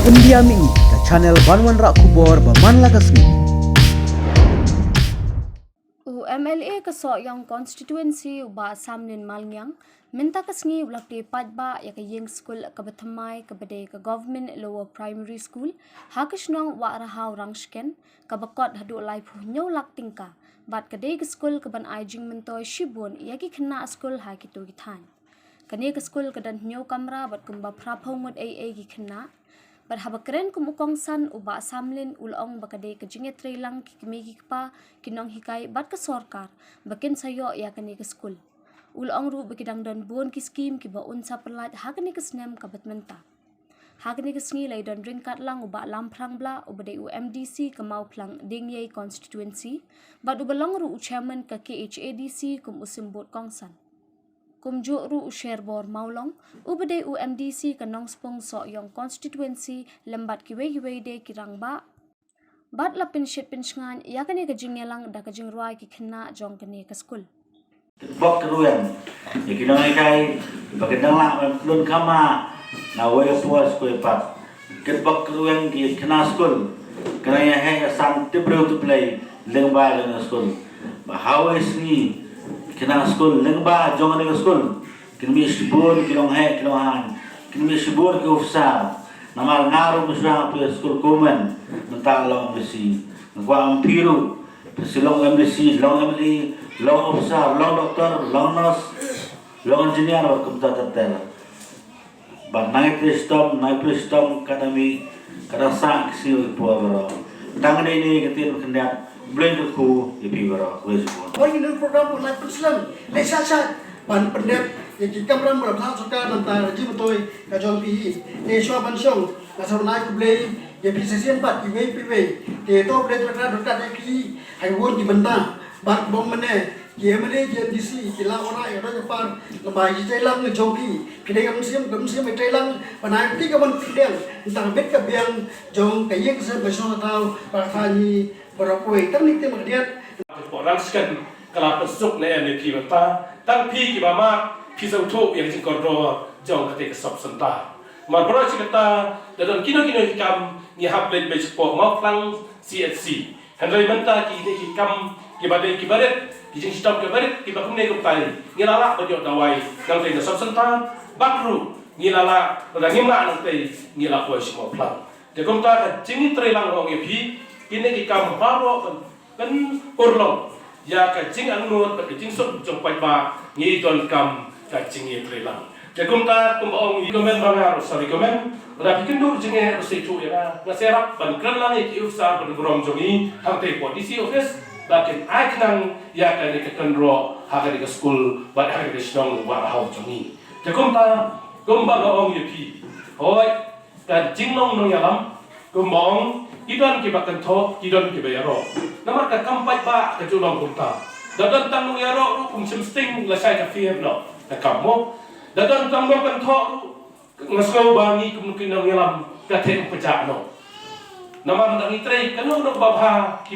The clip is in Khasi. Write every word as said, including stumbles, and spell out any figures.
India Mini, ka channel ban wanrah khubor ba man la ka sngi. U M L A ka Sohiong Constituency u Bah Samlin Malngiang, mynta ka sngi u la plie paidbah ïa ka ïing skul kaba thymmai kaba dei ka Government Lower Primary School, ha ka shnong Wahrahaw Rangshken, kaba kot haduh laiphew hynñiew lak tyngka, bad ka dei ka skul kaban ai jingmyntoi shibun ïa ki khynnah skul ha kito ki thaiñ. Kane ka skul ka don hynñiew kamra bad kumba phraphew ngut ei ei ki khynnah. Bad haba kren kum u kongsan u Bah Samlin u la ong ba ka dei ka jingïatreilang ki kmie ki kpa, ki nonghikai bad ka sorkar ba kin sa ïoh ïa kane ka skul. U la ong ruh ba ki dang don bun ki skim kiba un sa pynlait ha kane ka snem kaba mynta. Ha kane ka sngi la ïadon ryngkat lang u Bah Lamphrang Blah uba dei u M D C ka Mawphlang Diengiei Constituency, bad uba long ruh u chairman ka K H A D C kum u symbud kongsan. Kumjuh ruh u Sherbor Mawlong, uba dei u M D C ka Nongspung Sohiong Constituency, lem bad kiwei kiwei de ki rangbah. Bad la pynshit pynshngaiñ ïa kane ka jingïalang da ka jingrwai ki khynnah jong kane ka skul. Bok rueng ïa ki nonghikai ba kin dang lah ban lun khama na wei por skul pat. Kin bok rueng ki khynnah skul, kane ïa heh ïa san tip briew tip Blei lyngba kane skul. Ba ha wei sngi khynnah skul lyngba jong kane skul kin mih shibun ki nongheh ki nonghan, kin mih shibun ki officer. Namar nga ruh nga shu ïa phi skul kumne mynta long M D C. Nga kwah ong phi ruh, phi shu long M D C, long M L A, long officer, long doctor, long nurse, long engineer bad kumta ter ter. Bad nang ïa phi shitom, nang ïa phi shitom ka dang mih, ka dang sah ki sngi ki por baroh. Tang kane ne ka ktien khyndiat, U Blei un kyrkhu ïa phi baroh. Khublei shibun. Hoi, kine ki program u la pynslem leh sha sha ban pyndep ïa ki kamram ba la phah sorkar na ka bynta ka jingmyntoi ka jong phi hi. Te shuwa ban shong, nga sa wanai khublei ïa phi shisien bad kiwei kiwei. Te to Blei Trai Kynrad ryngkat ïa phi ha kiwei ki bynta. Bad kumba mynne ki M L A, ki M D C ki la wanrah ïa ka doh ka par lyngba ki treilang jong phi. Phi dei ka mynsiem, ka mynsiem ka treilang ban ai kti ka ban pynbiang tang bit ka biang jong ka ïing ka sem ka shnong ka thaw bad ka thaiñ hi baroh kawei. Tang kine ki ktien khyndiat. Ka pyrshah shisien ka la pynsuk ne em ïa phi mynta, tang phi kiba mad phi sngewthuh ïa ka jingkordor jong kata ka sub centre. Namar baroh shi katta, lada don kino kino ki kam ngi hap leit beit shapoh Mawphlang C H C. Hynrei mynta kine ki kam kiba dei kiba rit, ki jingshitom kiba rit kiba kumne kumtai, ngi la lah ban ïoh dawai nangtei na sub centre, bad ruh ngi la lah, lada ngim lah nangtei ngi la poi sha Mawphlang. Te kumta ka jingïatreilang, ong ïa phi, kine ki kam baroh kan pynurlong ïa ka jingangnud bad ka jingsuk jong paidbah, ngi donkam ka jingïatreilang. Te kumta kumba ong i comment ba nga ruh sa recommend, lada phi kynduh jingeh ruh sa ïathuh ïa nga, nga sa ïarap ban kren lang ïa ki officer ba don burom jong ngi hangtei hapoh D C office ba kin ai khnang ïa kane ka kynroh ha kane ka skul bad ha kane ka shnong Wahrahaw jong ngi. Te kumta kumba nga ong ïa phi, hooid, ka jinglong nongïalam, kumba ong, ki don kiba kynthoh, ki don kiba ïaroh. Namar ka kam paidbah ka ju long kumta. Da don tang nongïaroh ruh kum shim sting lashai ka phier noh ka kam mo. Da don tang nongkynthoh ruh, nga sngew ba ngi kum ki nongïalam ka theh pynjah noh. Namar da ngi trei kano kano ba bha ki